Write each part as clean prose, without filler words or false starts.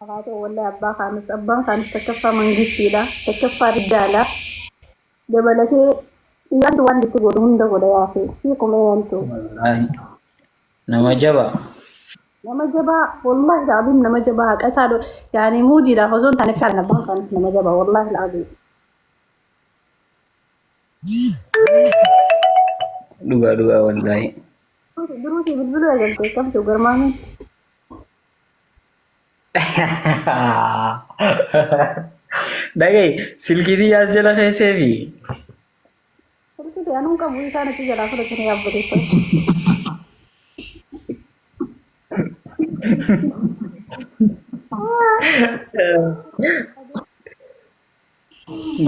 Haa ta'u wallahi abbaa kaanis abbaan kaanis takkaffaa mangistiidha takkaffaa riddaala dabalatee dhiyaantu waan itti godhu hunda godha yaafe hiikuma eeyantu. Wallaahi nama jabaa. Nama jabaa wallahi alazim nama jabaa haqa isaa yaani muudiidhaaf osoo hin taane kan abbaan kaanis nama jabaa wallahi alazim. Dhugaa dhugaa wallaahi. Duruu si bilbiluu eegalte kamtu garmaamiin. Dhaga'i silkii xiyyaas jala keessee fi Silkii ta'e anuun qabu isaan achi jalaa fudhatanii yaabbateessan.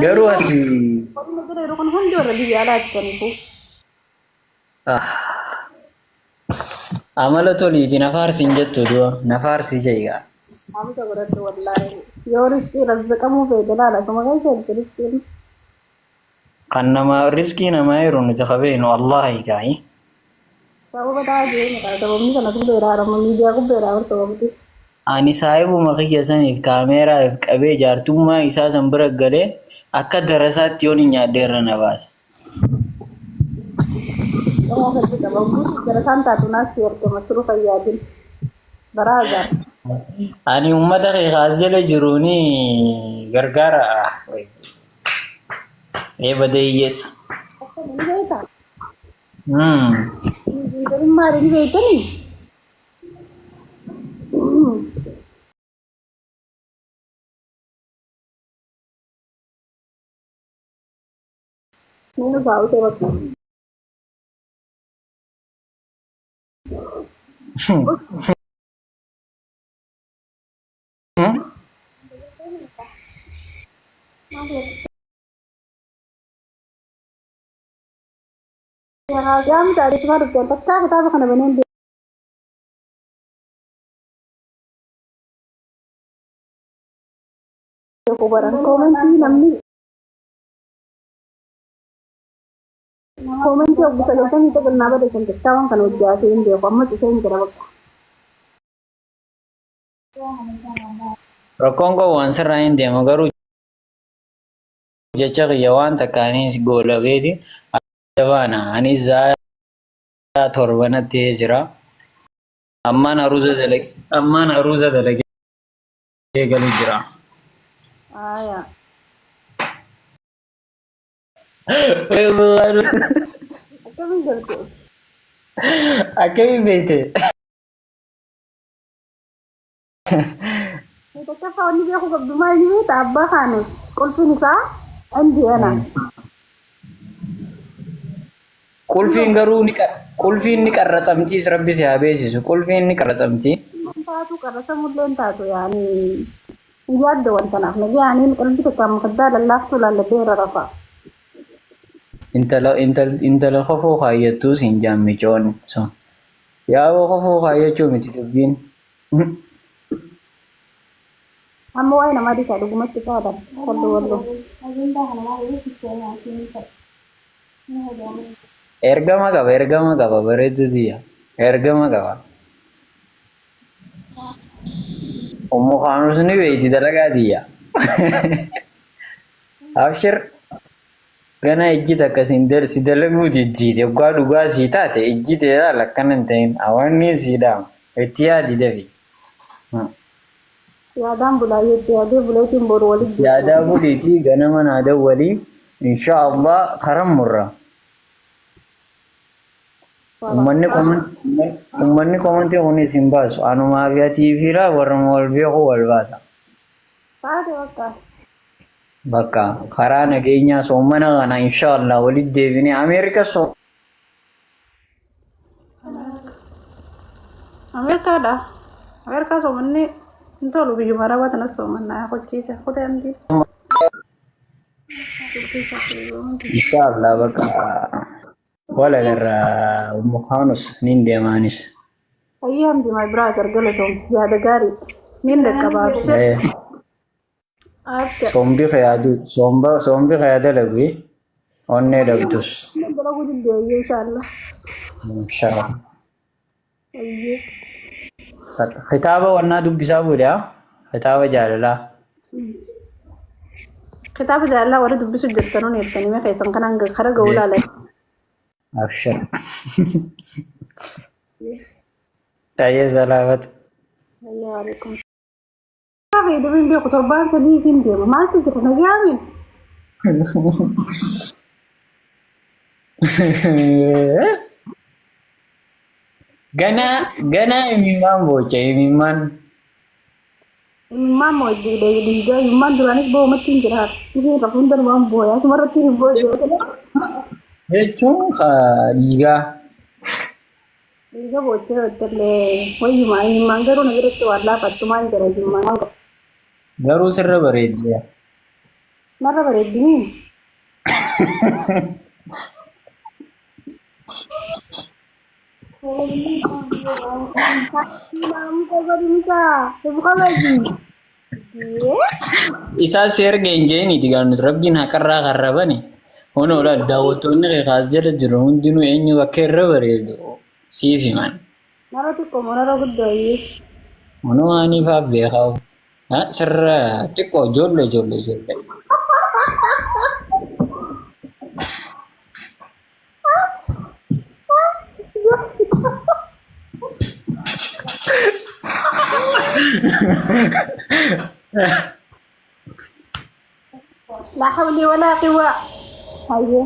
Garuu ati Warri na jala yeroo kun hundi warra biyya alaati saniifuu. Amala toliiti na faarsi hin jettu du'a na faarsi jeegaa. Naamusa godhadhu wallaahi. Yoo riskii razzaqamuu feete laala suma keessa jirti riskiin. Kan nama riskii namaa yeroo nuti qabeenu Allah kaayi. Sababa ta'aa jireenya kana sababni kana gubbeedha harama miidiyaa gubbeedha hor sababni. Ani saahibuma kiyya saniif kaameeraa if qabee jaartummaa isaa san bira galee akka darasaatti yoon hin nyaadhe irra na baasa. Qomoo hedduu qaba. Guutuu darasaan taatu naas si ergama suru fayyaadin. Baraazaar. Ani uummata kee kaas jala jiruuni gargaara. Ee badee hiyyeessa. Akkami ni beektaa? Hmm. Injiinarummaa ni beektanii? Ni dhufaa utee bakka. Yaa mucaa adeemsisaa dhufteen takkaa kitaaba kana baneen beeku baran koomentii namni koomentii obbo 99 naa barreessan kitaaba kana hojjaatee hin beeku amma cufee hin jira bakka. Rakkoon koo waan sirraa hin deemu garuu jecha kiyya waan takka anis goolabeeti adda baana anis za'a torbanatti jira. Ammaan aruuza dalage ammaan aruuza dalagee galu jira. Aayaa. Akkamiin galte? Akkamiin beekte? Tokkoffaa wanni beekuu qabdu maal inni beekta abbaa kaanus qulfiin isaa Indiana. Qulfiin garuu ni qulfiin ni qarratsamtiis rabbi si haa beeksisu. Qulfiin ni qarratsamti. Taatu qarratsamullee hin taatu yaani hin yaadde wanta naaf nagayaan qalbii takkaan makaddaa lallaaftuu laalladhee irra rafa. Intala intal intala kofoo kaayyattuu siin jaammicoon sun. Yaaboo kofoo kaayyachuu miti dubbiin. Amma waa'ee namaa dhiisaa dhugumatti faadha. Wallo wallo. Ergama qaba ergama qaba bareedduu tiyya. Ergama qaba. Ummu Kaanus ni beeyti dalagaa tiyya. Abshir gana ijji takka sin dal si dalaguu diddiite oggaa dhugaa sii taate ijji tee laal akkana hin ta'in awanni sii dhaama itti yaadi dafi. Yaadaan bulaa jetti yaadee buleetiin boru walitti Yaadaa buliitii ganama naa dawwalii insha Allah karan murra. Ummanni ummanni komantii kunis hin baasu anumaa fi atii fi laa warruma wal beeku wal baasa. Taate bakka. Bakka karaa nageenyaa soommana kana inshallah walitti deebinee Ameerika Ameerikaadha. Ameerikaa soomanni hin tolu biyyuma arabaa tanas soomannaa kochiisa kutee amdii. Inshallah bakka wal agarra Ummu Kaanus nin deemaanis. Ayyee Hamdi my brother galatoom yaada gaarii niin dhaqqaba abshir. Abshir. Sombi kee adu somba sombi kee dalagu onnee dhabdus. Inni dalaguu didde ayyee inshallah. Inshallah. Ayyee. Kitaaba wannaa dubbisaa booda. Kitaaba jaalalaa. Kitaaba jaalalaa warri dubbisu jirtanuun erganii mee keessan kanaan kara ga'uu laala. Abshir. Tayyee salaamata. Ayyaa alaikum. Fayyadamuun beeku torbaan sadii hin deema. Maaltu jira nagayaami? Ganaa ganaa imimmaan boocha imimmaan. Imimmaan moo dhiigaa imimmaan duraanis boo'umatti hin jira. Isheen rafu hundanumaan booya. Asumarratti hin boo'e. Jechuun dhiigaa. Dhiiga boochee hojjallee wayyumaa imimmaan garuu na biratti waan laafattumaan jira imimmaan. Garuu sirra bareeddi. Narra bareeddinii? Isaa si erga hin jeeniiti gaa nuti rabbiin haqarraa karrabani. Hono laal daawwattoonni kee kaas jala jiru hundinuu eenyu akka irra bareedu siif himan. Nara xiqqoo moo nara guddoo iyyuu? Hono waaniifaaf beekaa. Sirra xiqqoo ijoollee ijoollee ijoollee. Laa hawli walaa quwwaa. Hayyee.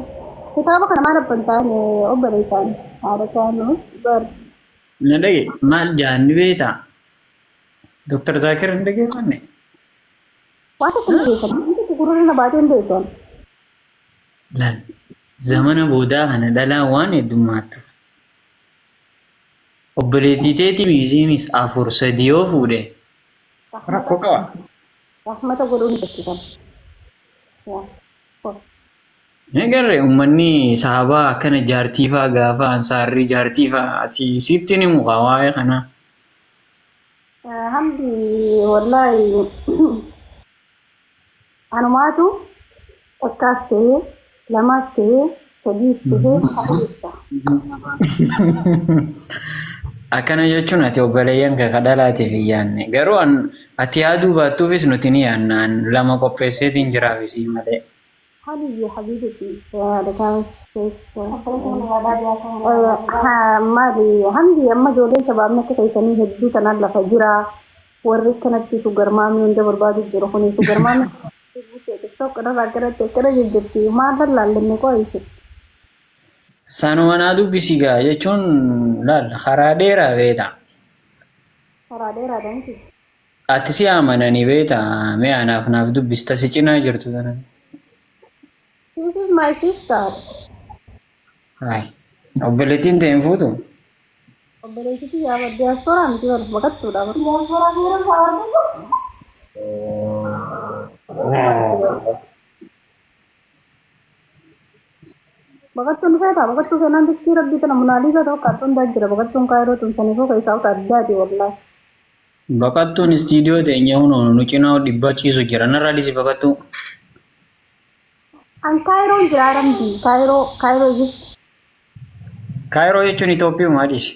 Kitaaba kana maal abban taane obboleessaan haadha kaanus bar. Na dhage maal jaanni beektaa? Dr. Zaakir hin dhageeffanne? Waan tokko hin beekan. Waan tokko gurra na baatee hin beekan. Laal zamana boodaa kana dhalaan waan heddummaattuuf. Obboleettii teetii miisiinis afur sadi yoo fuudhe rakkoo qaba. Rahmata godhuun jechisan. Yaa. Ni agarre uummanni sahabaa akkana jaartii faa gaafa ansaarrii jaartii faa ati sitti ni muka waa'ee kanaa. Hamdi wallaahi anumaatu takkaas ta'ee lamaas ta'ee sadiis ta'ee afuris ta'a. Akkana jechuun ati obboleeyyan kee ka dhalaatiif hin yaadne. Garuu an ati yaaduu baattuufis nuti ni yaadna. An lama qopheesseetiin jiraaf isii malee. Habibi habibiti keessa maali hamdi amma ijoolleen shabaabni akka keessanii hedduu tanaan lafa jira. Warri akkanatti sugar maamii hunda barbaadu jiru kuni sugar maamii TikTok irraa akkanatti akkana jejjetti maal lallaallanne qo'ise. Sanuma naa dubbisi gaa jechuun laal karaa dheeraa beeta. Karaa dheeraadha miti. Ati si amananii beeta mee anaaf naaf dubbista si cinaa jirtu tana. This is my sister. Hai. Obboleettiin ta'e hin fuutu? Obboleettii yaa diaspora miti bar baqattuudha bar. Baqattuun feetaa baqattuu feenaan duktii rabbii tana munaaliisa ta'u kaattuun daa jira baqattuun kaayiroo tumsaniifuu keessaa uta addaati wallaahi. Baqattuun istiidiyoo teenya hunoo nu cinaa dhibba ciisu jira. Narraa dhisi baqattuu. An kaayiroon jira ramdi kaayiroo kaayiroo Egypt. Kaayiroo jechuun Itoophiyumaa dhisi.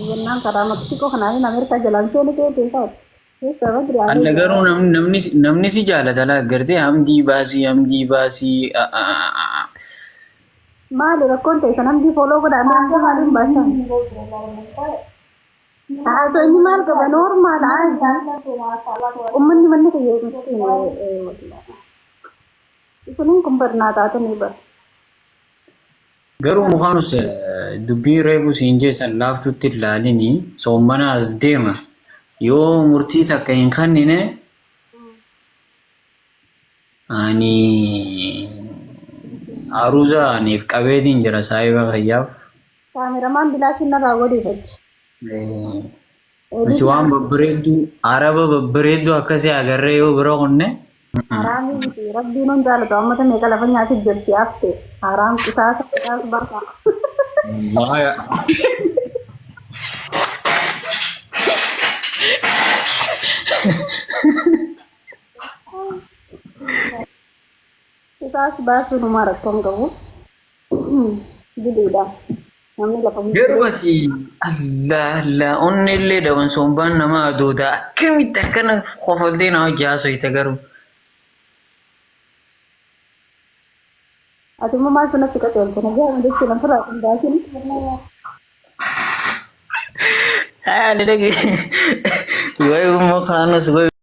Jennaan karaa Meksikoo kanaan Ameerikaa jalaan seeni kee keessaa. Keessa badri Alla garuu namni namni namni si jaalata laa gartee hamdii baasii hamdii baasii. Maali rakkoon ta'e san hamdii follow godhaa hamdii maaliin baasan? Haasoo inni maal qaba normal Uummanni manni kiyya miskiina. Isiniin kun barnaa taatanii bara. Garuu mukaanus dubbii reefu siin jeessan laaftutti ilaalini soommana as deema yoo murtii takka hin kennine ani aruuza aniif qabeetiin jira saahiba kiyyaaf. Kaameramaan bilaashin narraa godhiifatti. Nuti waan babbareedduu araba babbareedduu akkasii agarree yoo bira kunne. Haraamii miti rabbiin hun jaalatu amma ta meeqa lafa nyaati jirti hafte haraam qisaasa qisaas barka. Waaya. Qisaas baasuun homaa rakkoon qabu. Diduudha. Namni lafa hin Garuu ati Allah Allah onni illee dhaban sombaan nama adoodaa akkamitti akkana kofaltee nama hojii haasoyta garuu. Ati immoo maal sun asii qaceelcha nagaa jechuun ofirraa hin baasin. Ani dhage wayi ummoo kaanus wayi.